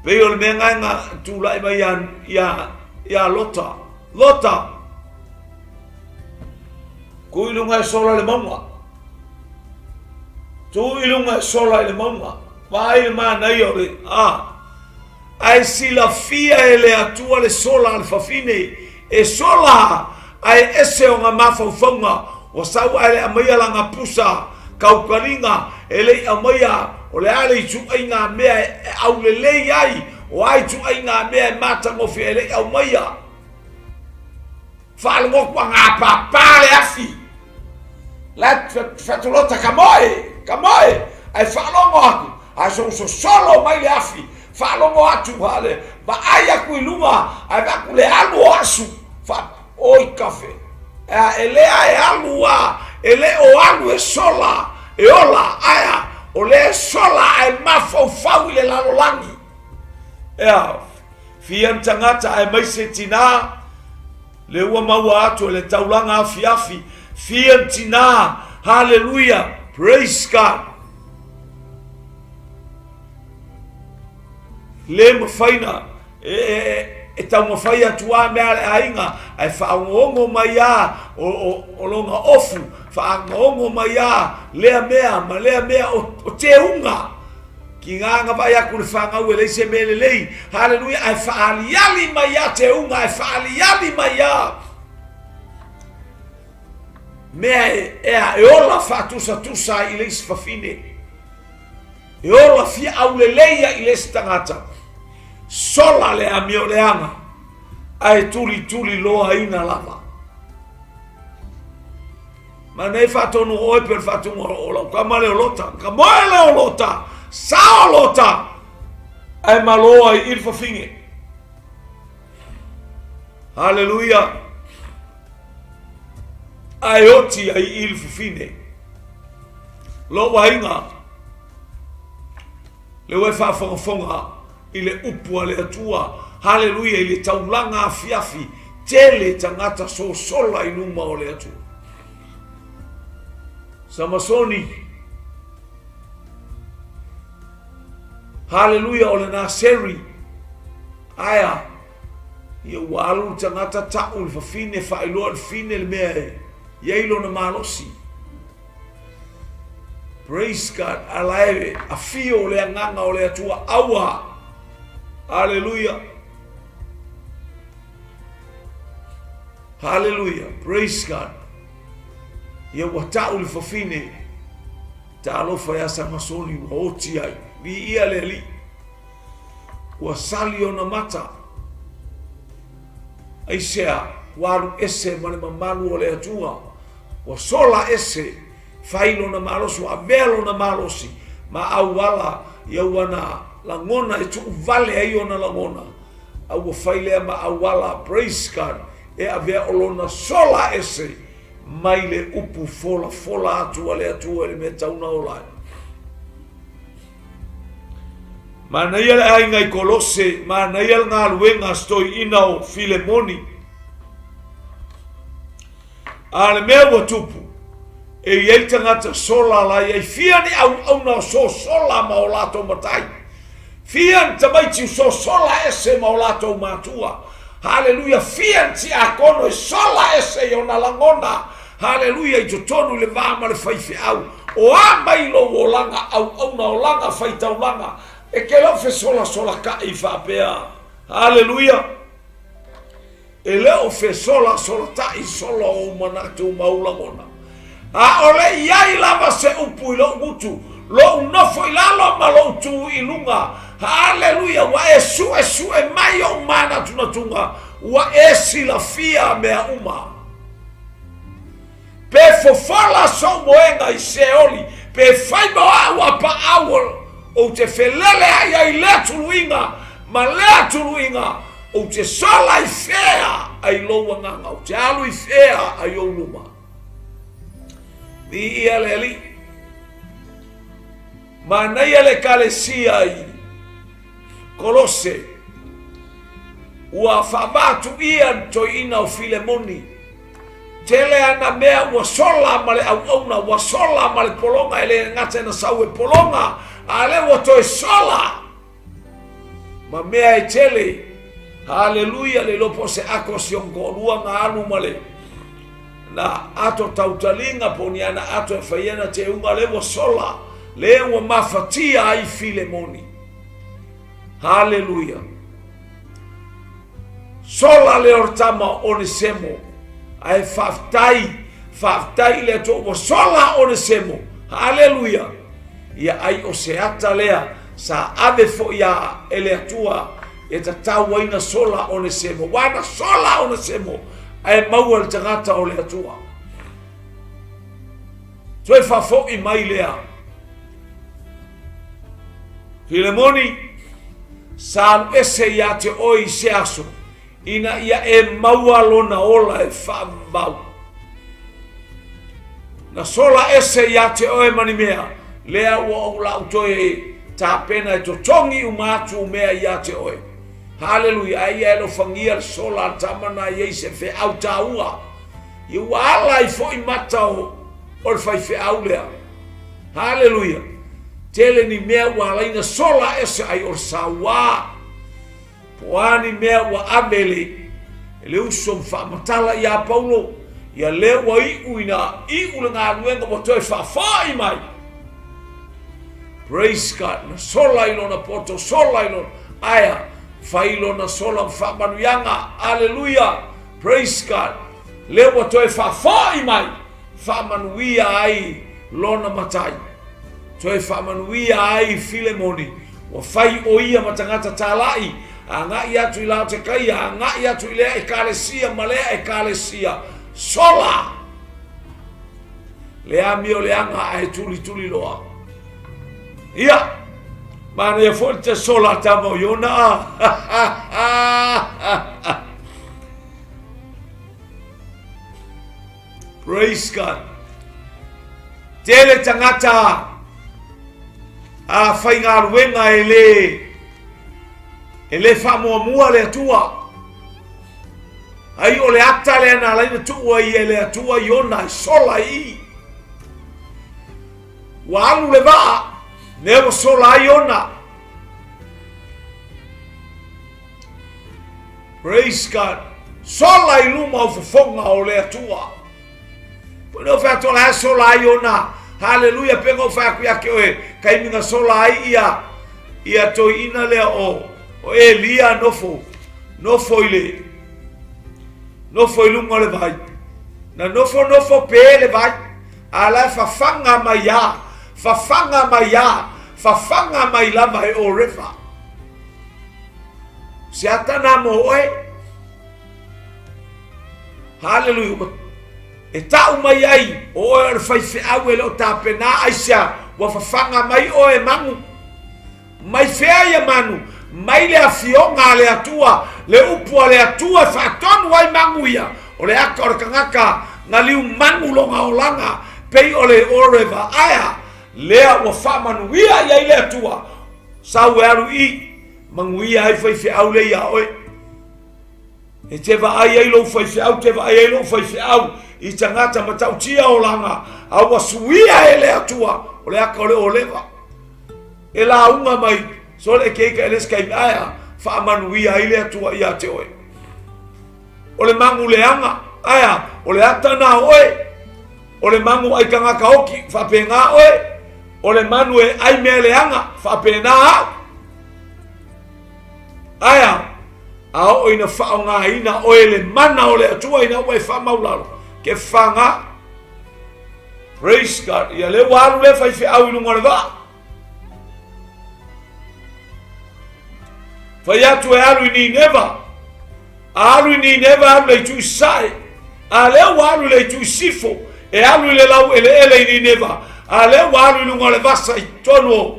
Pei o le mea lena na tulai mai ia, ia, ia Lota. Lota! Tu i luga e sola i le mauga. Tu i luga e sola i le mauga. Vaai le manaia o le... A. Ae silafia e le Atua le sola a le fafine. E sola ae ese ona mafaufauga. Ua sau ae le aumaia lana pusa kaukaliga, e le i aumaia o le a le ituaiga mea e aulelei ai, o a ituaiga mea e matagofie, e le i aumaia. Faalogo atu ua gapapa le afi. La fetolota ka moe, ka moe, ae faalogo atu, ae sososolo mai le afi, faalogo atu hale, vaai atu i luga, ae vaai atu le alu o asu, fa, oi kafe. Ea, e lea e alu a, e le o alu e sola, e ola, aea, o lea e sola ae mafaufau i le lalolagi. Ea, Fia ni tagata aemaise tinā, le ua maua atu e le taulaga afiafi. Fia ni tinā, haleluia, praise God. Le mafai na e, e, e taumafai atu a mea a le aiga, ae faaogoongo mai a o, o, o lona ofu, faaogoongo mai a lea mea ma lea mea o, o teuga. Ki ngā nga vaai aku le whāngau e leai se mea lelei. Haleluia, ae whaaliali mai a te unga, ae whaaliali mai a. Mea e, ea, e ola whaatusatusa ai i le isi fafine. E ola fia aulelei ai i le isi tangata. Sola le amio leaga, ae tulituli loa ina lava. Manaia faatonu oe pe o le faatuga o lau tama lea o Lota. Ka moe lea o Lota, sao Lota, ae malo ai i le fafine. Haleluia. Ae oti ai i le fafine. Lou aiga, le ua e faafogafoga i le upu a le Atua, haleluia, i le taulaga afiafi, tele tagata sosola i luma o le Atua. Samasoni, haleluia, o le Naseri, aea, ia ua alu le tagata ta'u le fafine, faailoa le fine le mea e i ai lona malosi. Praise God. A la e afio le agaga o le Atua. Aua. Hallelujah. Hallelujah. Praise God. Ia ua ta'u le fafine. Talofa ia Samasoni ua oti ai. Viia le Alii. Ua sali ona mata. Aisea, ua alu ese ma le mamalu o le Atua. Ua sola ese, fai lona malosi, ua avea lona malosi ma auala ia ua na lagona e tuuvale ai ona lagona, a ua fai lea ma auala, praise God, e avea o lona sola ese mai le upu folafola atu a le Atua i le mea tau na ola ai. Manaia le aiga i Kolose, manaia le galuega a si toeaina o Filemoni. A le mea ua tupu, e i ai tagata sola la i ai fia ni auauna o sosola ma o latou matai. Fia ni tamaiti o sosola ese ma o latou matua. Haleluia, fia ni tiakono e sola ese i ona lagona. Haleluia, i totonu i le va ma le faifeau. O a mai lou olaga auauna, olaga faitaulaga, e ke lau fesolasolakaʻi faapea. Haleluia. E le o fesolasolataʻi solo ou manatu ma ou lagona. ʻAʻole i ai lava se upu i loʻu gutu, loʻu nofo i lalo ma loʻu tū i luga. Haleluia! Ua e suʻesuʻe mai oʻu mānatunatuga, ua e silafia mea uma. Pe fofola soʻu moega i Seoli, pe fai ma aʻu a paʻau ou te felele aʻi ai lea tuluiga ma lea tuluiga, ou te sola i fea ai lou agaga, ou te alu i fea ai ou luma. Viia le Alii. Manaia le Ekalesia i Kolose, ua faavaatuia le toeaina o Filemoni. Tele ana mea ua sola ma le auauna, ua sola ma le pologa, e le gata ina sau e pologa, a lea ua toe sola ma mea e tele. Haleluia, le iloa po o se ato a si ona toalua na alu ma le na ato tautaliga po o ni ana ato e fai ai ana teuga, lea ua sola, lea ua mafatia ai Filemoni. Haleluia. Sola lea o le tama o Onesemo. Ae faafetai, faafetai i le Atua ua sola Onesemo. Haleluia. Ia ai o se ata lea sa ave foi a e le Atua e tatau ai na sola Onesemo. Ua na sola Onesemo ae maua le tagata o le Atua. Toe faafoi mai lea. Filemoni, sa alu ese ia te oe i se aso, ina ia e maua lona ola e faavavau. Na sola ese ia te oe ma ni mea, lea ua ou lau toe tapena e totogi uma atu mea ia te oe. Haleluia, ai ia e alofagia le sola a le tama na i ai se feau taua. Ia ua ala ai foi mata o, o le faifeau lea. Haleluia! Tele ni mea ua ala ai na sola ese ai o le sauā. Po o a ni mea ua ave le, le uso ma faamatala iā Paulo, ia lea ua iu ina iu le galuega ua toe faafoi mai. Praise God! Na sola i lona poto, sola i lona, aea, fai lona sola ma faamanuiaga. Aleluia! Praise God! Lea ua toe faafoi mai. Faamanuia ai lona matai. Toe faamanuia ai Filemoni, ua fai ʻo ia ma tagata tālaʻi, agai atu i Laotekaia, agai atu i lea ʻekalesia ma lea ʻekalesia. Sola! Le amio leaga ae tulituli loa. Ia, manaia foi le te sola a tama o Iona a. Praise God. Tele tagata a faigaluega e le e le faamuamua le Atua. Ai o le ata lea na ala ai na tuu ai e le Atua Iona e sola i i. Ua alu le vaa, lea ua sola ai Iona. Praise God. Sola i luma o fofoga o le Atua. Po no fai atu la sola ai ona. Hallelujah. Pe ngo fai aku ia ke oe. Kai minga sola ai ia ia toi ina lea o o Elia nofo nofo i le nofo i lunga o le vai. Na nofo nofo pe le vai. A la fafaga mai a fafaga mai a fafaga mai lava e o river. Se ata nā mō oe. Haleluia. E ta'u mai ai o oe o le faifeau e le o tapenā aisea ua fafaga mai oe e magu. Mai fea ia manu? Mai le afioga a le Atua, le upu a le Atua e faatonu ai magu ia. O le aka o le tagata na liu magu lona olaga pei o le oreva aea lea ua faamanuia i ai le Atua. Sau e alu i manuia ai faifeau lea iā oe. E te vaai ai lou faifeau, te vaai ai lou faifeau i tagata matautia olaga, a ua suia e le Atua, o le aka o le oleva. E lauga mai, sole e keika e le se taimi, ae a, faamanuia ai le Atua ia te oe. O le magu leaga, ae a, o le ata na o oe, o le magu ai tagata oki, faapena oe, o le manu e ai mea leaga, faapena au. Ae a, a oo ina faaaogaina oe le mana o le Atua ina ua e faamaulalo, ke faga. Praise God. Ia le ua alu le faifeau i luga o le vaa. Fai atu e alu i Nineva. A alu i Nineva alu le itu i sae. A lea ua alu i le itu i sifo. E alu i le lau eleele i Nineva. A lea ua alu i luga o le vasa i totonu o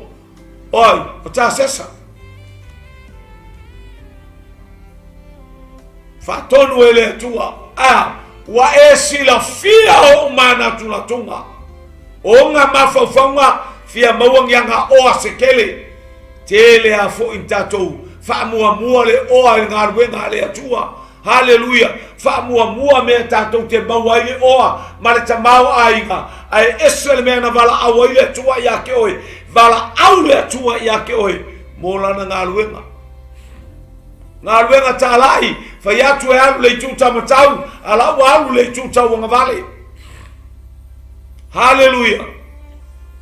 o ai, o Tasesa. Faatonu e le Atua, a ua e silafia ou manatunatuga, o nga mafaufauga fia maua ni aga oa se tele. Tele a foi ni tatou faamuamua le oa i le galuega a le Atua. Haleluia! Faamuamua mea tatou te maua ai le oa ma le tamaoaiga, ae ese le mea na valaau ai le Atua ia te oe. Valaau le Atua ia te oe mo lana galuega. Galuega talai, fai atu e alu le itu taumatau, a la ua alu le itu tauagavale. Haleluia!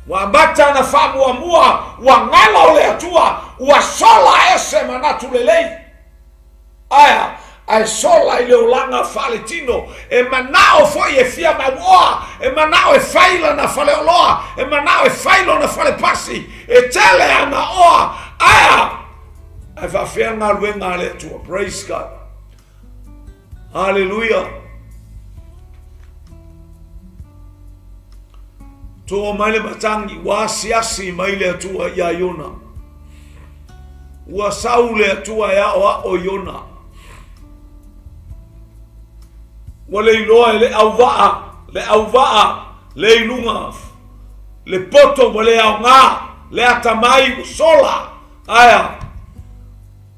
Ua amata ona faamuamua, ua galo le Atua, ua sola ese manatu lelei. Aea, ae sola i le olaga faaletino, e manao foi e fia mauoa, e manao e fai lana faleoloa, e manao e fai lona falepasi, e tele ana oa. Aea, ae faafefea galuega a le Atua. Praise God. Haleluia. Toa mai le matagi, ua asiasi mai le Atua iā Iona. Ua sau le Atua e aʻoaʻo Iona. Ua le iloa e le auvaa, le auvaa, le i luga, le poto ua le aoga, le atamai ua sola. Aea,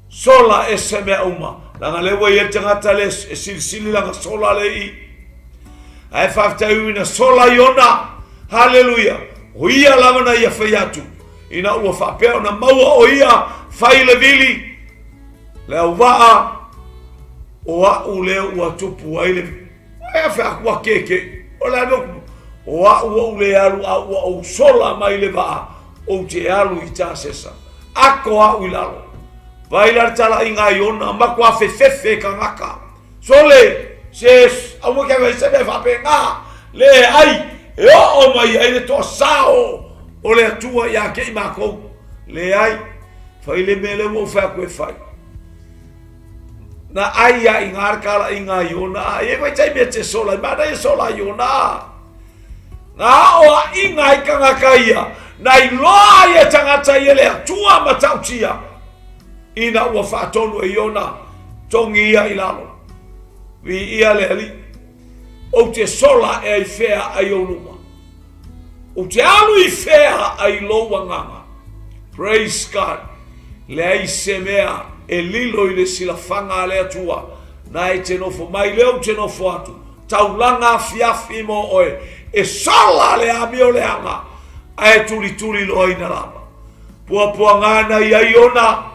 sola ese mea uma. Leaga lea ua i ai le tagata lea e silisili lana sola lea i i. Ae faafetai ui na sola Iona. Haleluia. O ia lava na ia fai atu. Ina ua faapea ona maua o ia fai le vili, le auvaa, o a'u lea ua tupu ai le e fai atu ua keke. O le a o a'u ou le alu a ua ou sola mai le vaa, ou te alu i Tasesa. Ako a'u i lalo. Vai la le talaiga a Iona, matua fefefe tagata. Sole, se aua ke vai se mea faapena, leai, e oo mai ai le toasao o le Atua ia te i makou. Leai, fai le mea lea ua ou fai atu e fai. Na ai ia i ngā talaiga a Iona, a e vai taimi e te sola, i mana ia sola Iona. Na aoaiga ai tagata ia, na iloa ai e tagata ia le Atua matautia. Ina ua faatonu e Iona, togi ia i lalo. Viia le Alii. Ou te sola ea i fea ai ou luma. Ou te alu i fea ai lou agaga. Praise God. Leai se mea e lilo i le silafaga a le Atua. Na e te nofo mai lea ou te nofo atu. Taulaga afiafi mo oe. E sola le amioleaga ae tulituli loaina lava. Puapuaga na i ai ona.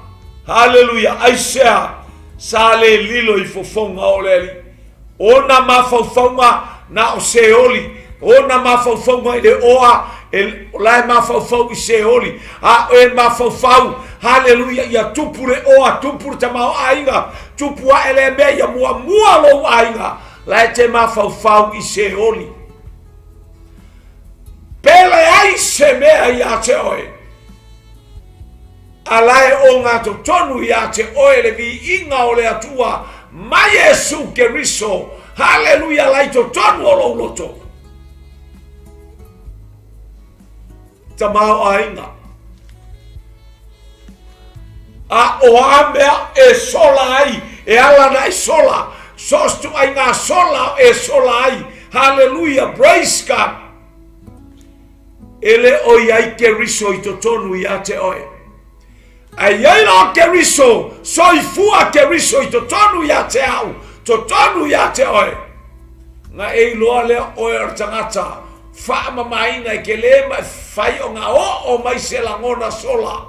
Haleluia! Aisea sa le lilo i fofoga o le Alii? Ona mafaufauga na o Seoli, ona mafaufauga i le oa, e, o la e mafaufau i Seoli, a e mafaufau, haleluia, ia tupu le oa, tupu le tamaoaiga, tupu ae lea mea ia muamua lou aiga, la e te mafaufau i Seoli. Pe leai se mea iā te oe, a la e ogatotonu iā te oe le viiga o le Atua ma Iesu Keriso. Haleluia, la i totonu o lou loto. Tamaoaiga. A o a mea e sola ai, e ala na e sola, so o se ituaiga sola e sola ai. Haleluia, praise God. E le o i ai Keriso i totonu iā te oe. Ae i ai la Keriso, soifua Keriso i totonu iā te au, totonu iā te oe. Na e iloa lea oe o le tagata faamamaina e ke lē mafai ona oo mai se lagona sola.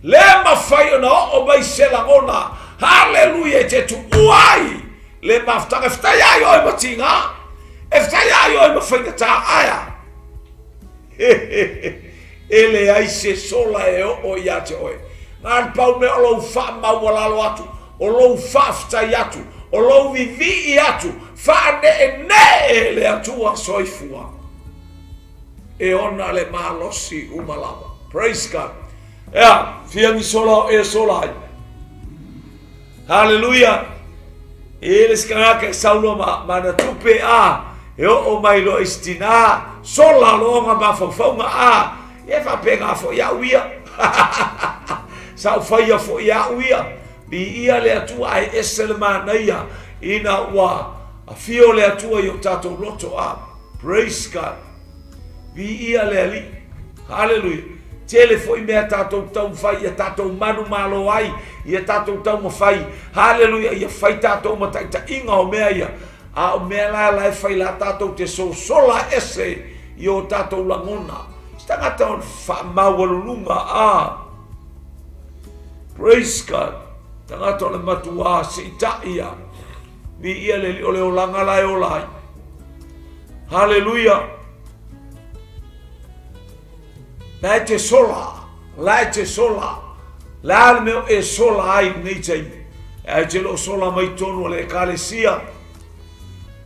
Lē mafai ona oo mai se lagona. Haleluia e te tuua ai le mafutaga. E fatai ai oe ma tiga. E fatai ai oe ma faigata aea. E leai se sola e oo iā te oe. Na le pau mea o lou faamaualalo atu, o lou faafetai atu, o lou vivii atu, faaneenee le Atua soifua e ona le malosi uma lava. Praise God. Ea, fia ni sola o e sola ai. Haleluia! E le se tagata e sau loa ma, ma na tupe a, e oo mai loa i se tinā, sola loa ona mafaufauga a, e faapena foi au ia. Sa ou faia foi au ia. Viia le Atua ae ese le manaia ina ua afio le Atua i o tatou loto a. Praise God. Viia le Alii. Haleluia. Tele foi mea tatou taumafai ia tatou manumalo ai, ia tatou taumafai, haleluia, ia fai tatou ma taitaiga o mea ia. A o mea la la e fai la tatou te sosola ese i o tatou lagona. Se tagata o le faamaualuluga, a. Praise God. Tagata o le matuā siitai ia. Viia le Alii o le olaga la e ola ai. Haleluia. La e te sola, la e te sola. La le mea e sola ai nei taimi. E te lo sola mai tonu o le ekalesia.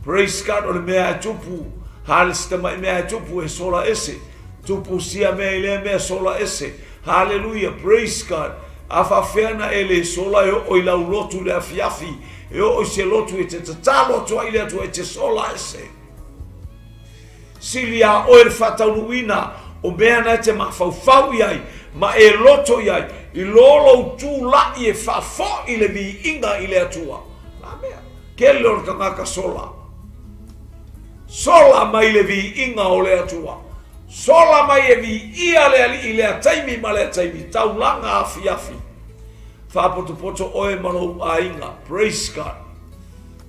Praise God o le mea e tupu. Hale se tamai mea e tupu e sola ese. Tupu sia mea i lea mea sola ese. Haleluia, praise God. A faafefea na e le sola e oo i lau lotu i le afiafi, e oo i se lotu e te tatalo atu ai i le Atua e te sola ese. Sili iā oe le faataunuuina o mea na e te mafaufau i ai ma e loto i ai, i lo lou tula'i e faafo'i le viiga i le Atua. La mea, kele o le tagata sola. Sola mai le viiga o le Atua. Sola mai e viia le Alii i lea taimi ma lea taimi, taulaga afiafi. Faapotopoto oe ma lou aiga. Praise God.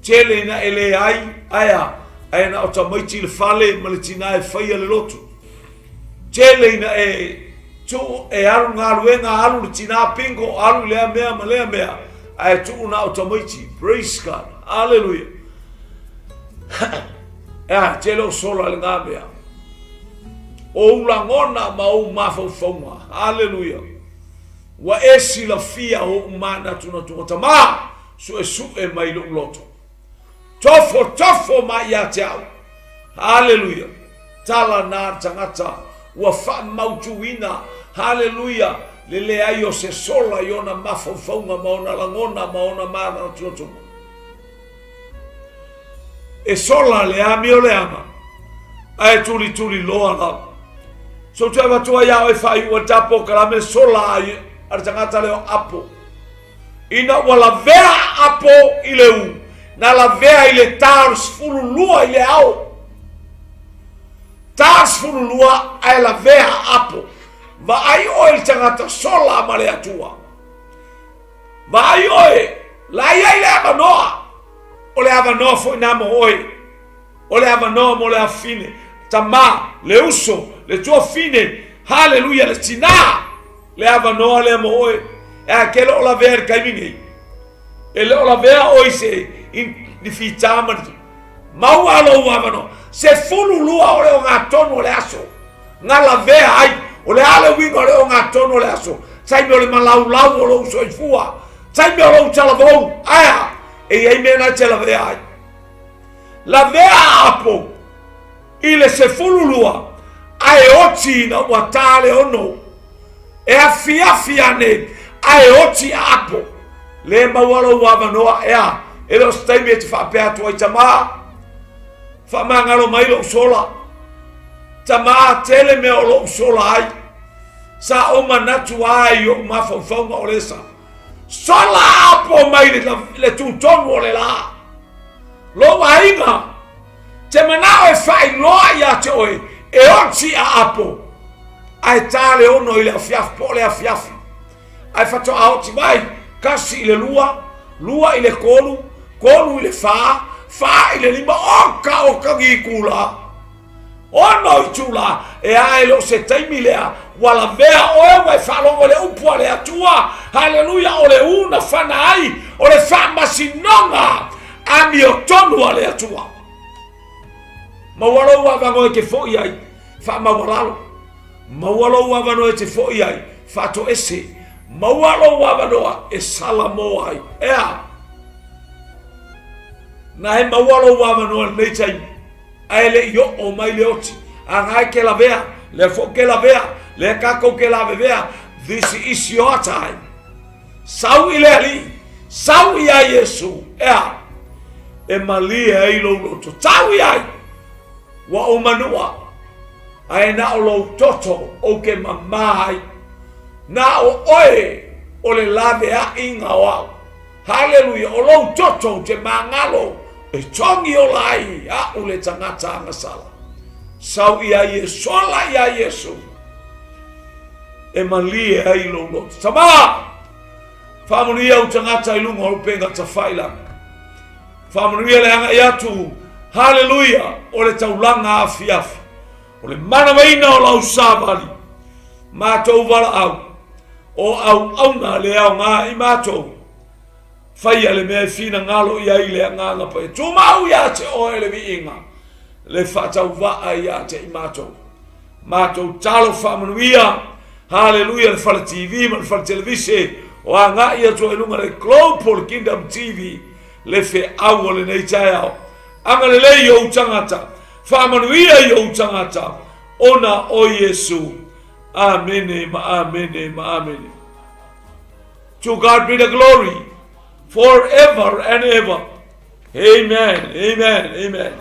Tele ina e leai, aea, ae na o tamaiti le fale ma le tinā e faia le lotu. Tele ina e tuu e alu galuega, alu le tinā bingo, alu lea mea ma lea mea, ae tuu na o tamaiti. Praise God. Hallelujah. Ea, tele o sola le ngā mea. O ou lagona ma ou mafaufauga. Hallelujah. Ua e silafia ou manatunatuga tamā, suesue mai lou loto. Tofotofo mai ia te au. Hallelujah. Tala nā tagata ua faamautuina, hallelujah, le leai o se sola i ona mafaufauga ma ona lagona ma ona manatunatuga. E sola le amioleaga, ae tulituli loa lava. So te avatua ia oe faaiu a tapo kalame sola ai a le tagata leo apo. Ina ua lavea apo i le u, na lavea i le ta o le 12 i le ao. Ta 12 ae lavea apo. Vaai oe le tagata sola ma le Atua. Vaai oe, la i ai le avanoa. O le avanoa foi nā mo oe. O le avanoa mo le afine. Tamā, le uso, le tuafine, haleluia, le tinā. Le avanoa lea mo oe. E a ke le o lavea i le taimi nei. E le o lavea oe i se i ni fita ma ni maua lou avanoa. 12 o le ogatonu o le aso. Nga lavea ai. O le a le uiga o le ogatonu o le aso. Taimi o le malaulau o lou soifua. Taimi o lou talavou. Aea, e i ai mea na te lavea ai. Lavea apo i le 12 ae oti ina ua tā le ono. E afiafi ane ae oti a apo. Le maua lou avanoa, ea, e le o se taimi e te faapea atu ai tamā. Faamagalo mai lou sola. Tamā tele mea o lou sola ai. Sa ou manatu ai i ou mafaufauga o lesa. Sola apo mai le, le tutonu o le lā. Lou aiga, te manao e faailoa ia te oe, e oti a apo, ae tā le ono i le afiafi, po o le afiafi. Ae faatoa oti mai, kasi i le lua, lua i le kolu, kolu i le fā, fā i le lima, oka oka ki kula. Ono itula, e a e le o se taimi lea, ua lavea oe ua e faalogo i le upu a le Atua, haleluia, o le u na fana ai, o le faamasinoga amiotonu a le Atua. Maua lou avanoa e te fo'i ai, faamaualalo. Maua lou avanoa e te fo'i ai, faatoese. Maua lou avanoa e salamo ai. Ea, na e maua lou avanoa lenei taimi. Ae le i oo mai le oti. A nga e ke lavea, lea foʻi ke lavea, lea kakou ke lavevea. This is your time. Sau i le Alii, sau ia Iesu, ea, e malie ai lou loto. Tau i ai, ua ou manua, ae na o lou toto ou ke mamā ai. Na o oe o le laveaʻiga o au. Haleluia, o lou toto ou te magalo e togi ola ai aʻu le tagata agasala. Sau ia Iesu, sola ia Iesu. E malie ai lou loto. Tama! Faamanuia ou tagata i luga o upega tafailaga. Faamanuia le agai atu. Haleluia! O le taulaga afiafi. O le manavaina o lau savali. Matou valaau. O auauna le aoga i matou. Faia le mea e finagalo i ai le Agaga Paia. Tumau ia te oe le viiga, le faatauvaa ia te i matou. Matou talo faamanuia, haleluia, le fale TV ma le fale televise o agai atu ai luga le Global Kingdom TV, le feau o lenei taeao. Agalelei i ou tagata, faamanuia i ou tagata, ona o Iesu. Amene ma amene ma amene. To God be the glory forever and ever. Amen. Amen. Amen.